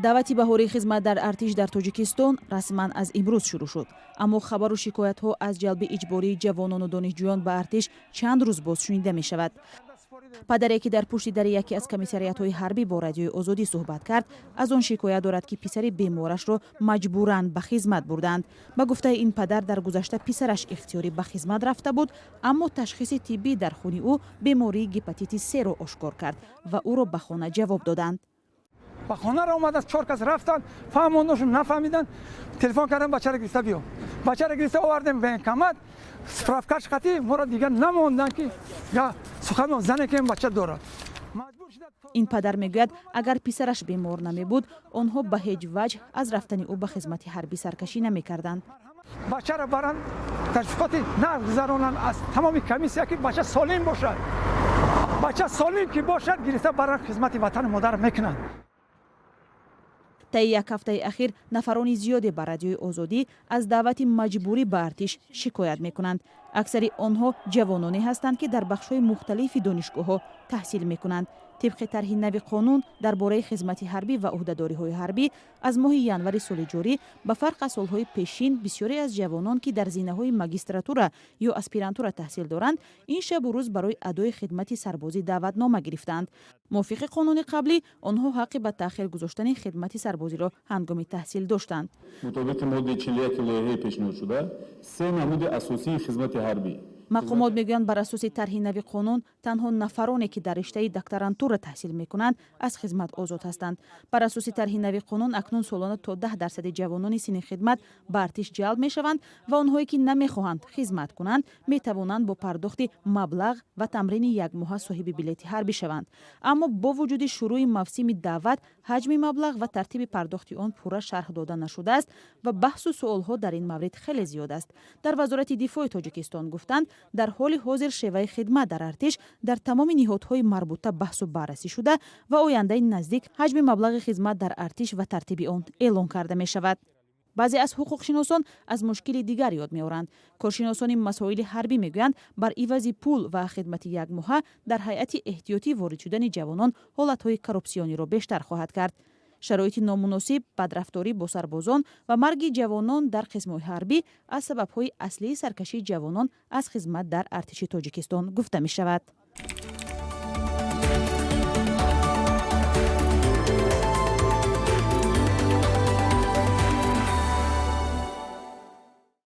Даъвати баҳории хизмат дар артиш дар Тоҷикистон расман аз имрӯз шурӯъ шуд, аммо хабару шикоятҳо аз ҷалби иҷбории ҷавонону донишҷӯён ба артиш чанд рӯз боз шунида мешавад. Падаре, ки дар пушти дари яке аз комиссариятҳои ҳарбӣ бо Радиои Озодӣ суҳбат кард, аз он шикоят дорад, ки писари беморашро маҷбуран ба хизмат бурданд. Ба гуфтаи ин падар, дар гузашта писараш ихтиёрӣ ба хизмат рафта буд, аммо ташхиси тиббӣ дар хуни ӯ бемории гепатити серо ошкор кард ва ӯро ба хона ҷавоб доданд. Ба хонаро омада, чор кас рафтанд, фаҳмондашон, нафаҳмиданд. Телефон кардам: «Бачаро гирифта биё». Бачаро гирифта овардем военкомат, справкаш қатӣ. Моро дигар намонданд, ки я сухан зане, ки бача дорад. Ин падар мегӯяд, агар писараш бемор намебуд, онҳо ба ҳеҷ ваҷҳ аз рафтани ӯ ба хизмати ҳарбӣ саркашӣ намекарданд. Бачаро баранд, ташвиқоти нағз гузаронанд аз тамоми комиссия, ки бача солим бошад. Бача солим ки бошад, гирифта баранд, хизмати ватану модар мекунанд. Таи як ҳафтаи ахир нафарони зиёде ба Радиои Озодӣ аз даъвати маҷбурӣ ба артиш шикоят мекунанд. Аксари онҳо ҷавононе ҳастанд, ки дар бахшҳои мухталифи донишгоҳҳо таҳсил мекунанд. Тибқи тарҳи нави қонун дар бораи хизмати ҳарбӣ ва ӯҳдадориҳои ҳарбӣ, аз моҳи январи соли ҷорӣ, ба фарқ аз солҳои пешин, бисёре аз ҷавонон, ки дар зинаҳои магистратура ё аспирантура таҳсил доранд, ин шабу рӯз барои адои хидмати сарбозӣ даъватнома гирифтаанд. Мувофиқи қонуни қаблӣ, онҳо ҳаққи ба таъхир гузоштани хидмати сарбозиро ҳангоми таҳсил доштанд. Мутобиқи моддаи 41 лоиҳаи пешниҳодшуда, се намуди асосии хизмати ҳарбӣ Мақомот мегӯянд, бар асоси тарҳи нави қонун танҳо нафароне, ки дар риштаи докторантура таҳсил мекунанд, аз хизмат озод ҳастанд. Бар асоси тарҳи нави қонун, акнун солона то 10 дарсади ҷавонони синни хидмат ба артиш ҷалб мешаванд ва онҳое, ки намехоҳанд хизмат кунанд, метавонанд бо пардохти маблағ ва тамрини якмоҳа соҳиби билети ҳарбӣ шаванд. Аммо бо вуҷуди шурӯъи мавсими даъват, ҳаҷми маблағ ва тартиби пардохти он пурра шарҳ дода нашудааст ва баҳсу суолҳо дар ин маврид хеле зиёд аст. Дар Вазорати дифои Тоҷикистон гуфтанд, дар ҳоли ҳозир шеваи хидмат дар артиш дар тамоми ниҳодҳои марбута баҳсу баррасӣ шуда ва ояндаи наздик ҳаҷми маблағи хизмат дар артиш ва тартиби он эълон карда мешавад. Баъзе аз ҳуқуқшиносон аз мушкили дигар ёд меоранд. Коршиносони масоили ҳарбӣ мегӯянд, бар ивази пул ва хидмати якмоҳа дар ҳайати эҳтиётӣ ворид шудани ҷавонон ҳолатҳои коррупсиониро бештар хоҳад кард. Шароити номуносиб, бадрафторӣ бо сарбозон ва марги ҷавонон дар қисмҳои ҳарбӣ аз сабабҳои аслии саркашии ҷавонон аз хизмат дар артиши Тоҷикистон гуфта мешавад.